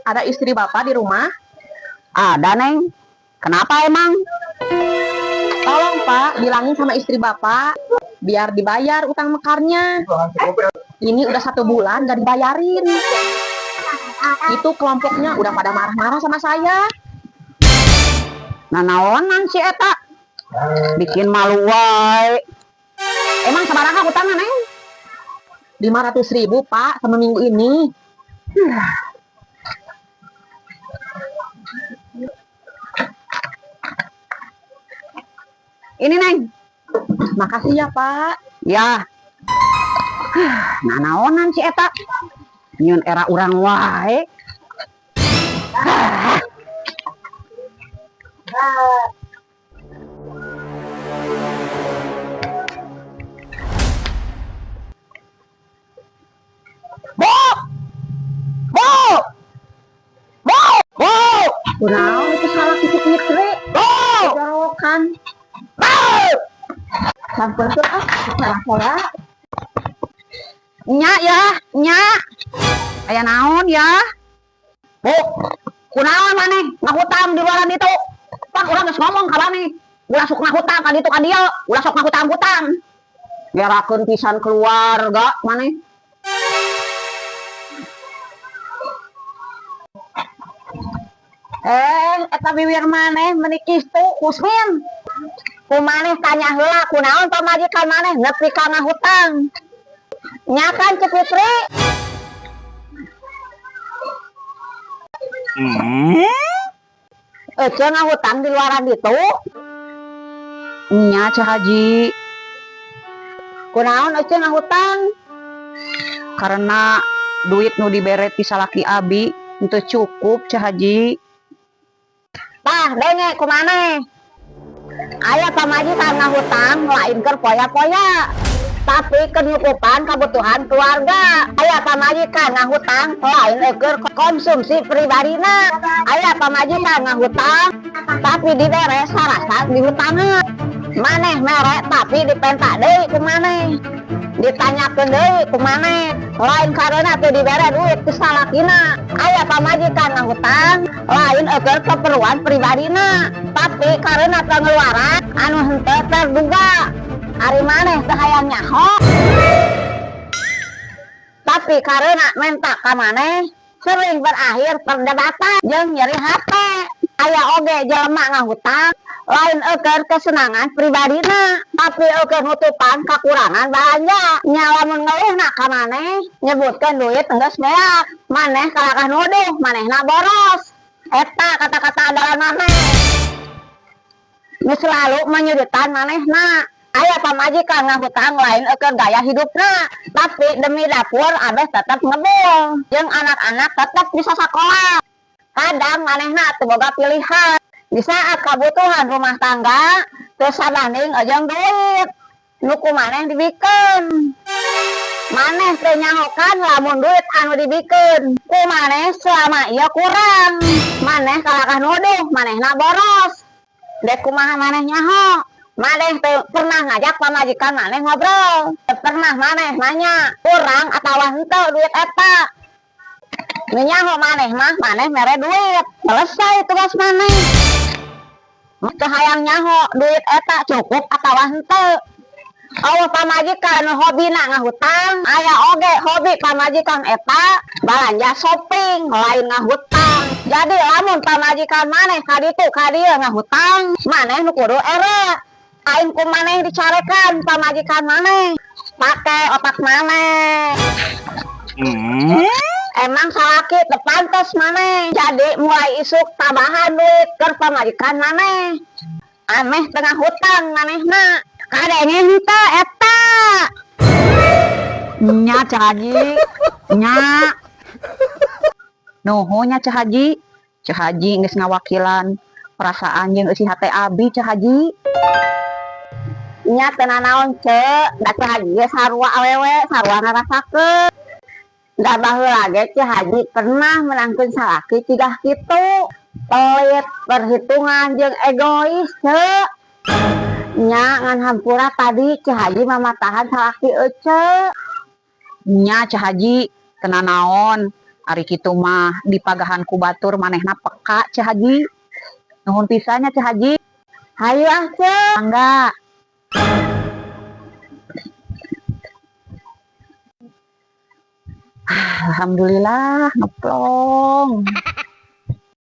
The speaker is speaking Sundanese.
Ada istri Bapak di rumah? Ada, Neng. Kenapa emang? Tolong, Pak, bilangin sama istri Bapak biar dibayar utang mekarnya. Ini udah satu bulan gak dibayarin. Itu kelompoknya udah pada marah-marah sama saya. Nanaonan si eta? Bikin malu wae. Emang sabaraha hutangna, Neng? 500 ribu, Pak, sama minggu ini. Ini, Neng. Makasih ya, Pak. Ya. Nanaonan si eta? Nyieun era urang wae. Bu! Bu! Bu! Bu! Kunaon itu salah titik nyekre. Bu! Jorokan. Bu! Sampai tuh ah, salah-salah. Nya ya, nya. Aya naon ya? Bu, kunaon maneh ngahutang di luaran itu? Pan urang geus ngomong ka maneh. Ulah sok ngahutang ka ditu ka dieu, ulah sok ngahutang-hutang. Gerakeun pisan keluarga maneh. Eh, eta bibir maneh meuni kitu, Kusmin. Ku maneh tanya heula kunaon pamajikan maneh nepi ka ngahutang. Nya kan, Ceu Fitri? Ece ngahutang di luaran ditu? Nya, Ceu Haji. Kunaon ece ngahutang? Karena duit nu dibere ti salaki abi henteu cukup, Ceu Haji. Tah, denge ku maneh. Aya pamajikan ngahutang lain keur poya-poya, tapi keur nyukupan kebutuhan keluarga. Aya pamajikan ngahutang lain keur konsumsi pribadina. Aya pamajikan ngahutang tapi dibere sarasa dihutangan. Maneh mere tapi dipenta deui ku maneh. Ditanyakeun deui ku maneh. Lain karena teu dibere duit ku salakina. Aya pamajikan ngahutang lain keur keperluan pribadina, tapi karena pengeluaran anu henteu terduga. Ari maneh teu hayang nyaho. Tapi karena menta ka maneh sering berakhir perdebatan jeung nyeri hate. Aya oge jelema ngahutang lain eukeun kesenangan pribadina, tapi eukeun nutupan kakurangan balanja. Nya lamun ngeluhna ka maneh nyebutkeun duit geus beak. Maneh kalakah nuduh manehna boros. Eta kata-kata andalan maneh. Nu selalu menyudutkan manehna. Aya pamajikan ngahutang lain eukeun gaya hidupna, tapi demi dapur abeh tetep ngebul jeung anak-anak tetep bisa sakola. Kadang manehna teu boga pilihan. Di saat kebutuhan rumah tangga teu sabanding jeung duit nu ku maneh dibikeun. Maneh teu nyahokan lamun duit anu dibikeun ku maneh selama ieu kurang. Maneh kalakah nuduh manehna boros. Dek kumaha maneh nyaho? Maneh teu pernah ngajak pamajikan maneh ngobrol. Teu pernah maneh nanya kurang atawa henteu duit eta. Nu nyaho maneh mah maneh mere duit. Selesai tugas maneh. Teu hayang nyaho duit eta cukup atawa henteu. Euweuh pamajikan nu hobina ngahutang, aya oge hobi pamajikan eta balanja shopping lain ngahutang. Jadi lamun pamajikan maneh ka ditu ka dieu ngahutang, maneh nu kudu era. Lain ku maneh dicarekan pamajikan maneh. Pake otak maneh. Emang salaki teu pantes maneh. Jadi mulai isuk tambahan duit keur pamajikan maneh. Ameh tengah hutang manehna. Kadenge henteu eta? Nya, Ceu Haji. Nya. Nuhun nya, Ceu Haji. Ceu Haji geus ngawakilan perasaan jeung eusi hate abi, Ceu Haji. Nya teu nanaon, Ceu, da Ceu Haji ge sarua awewe, sarua ngarasakeun. Da baheula ge Ceu Haji pernah menangkeun salaki cigah kitu. Pelit, perhitungan jeung egois, Ceu. Nya ngan hampura tadi Ceu Haji mamatahan salaki ece. Nya, Ceu Haji, teu nanaon. Ari kitu mah dipagahan ku batur manehna peka, Ceu Haji. Nuhun pisan nya, Ceu Haji. Hayu ah, Ceu. Mangga. Alhamdulillah ngeplong.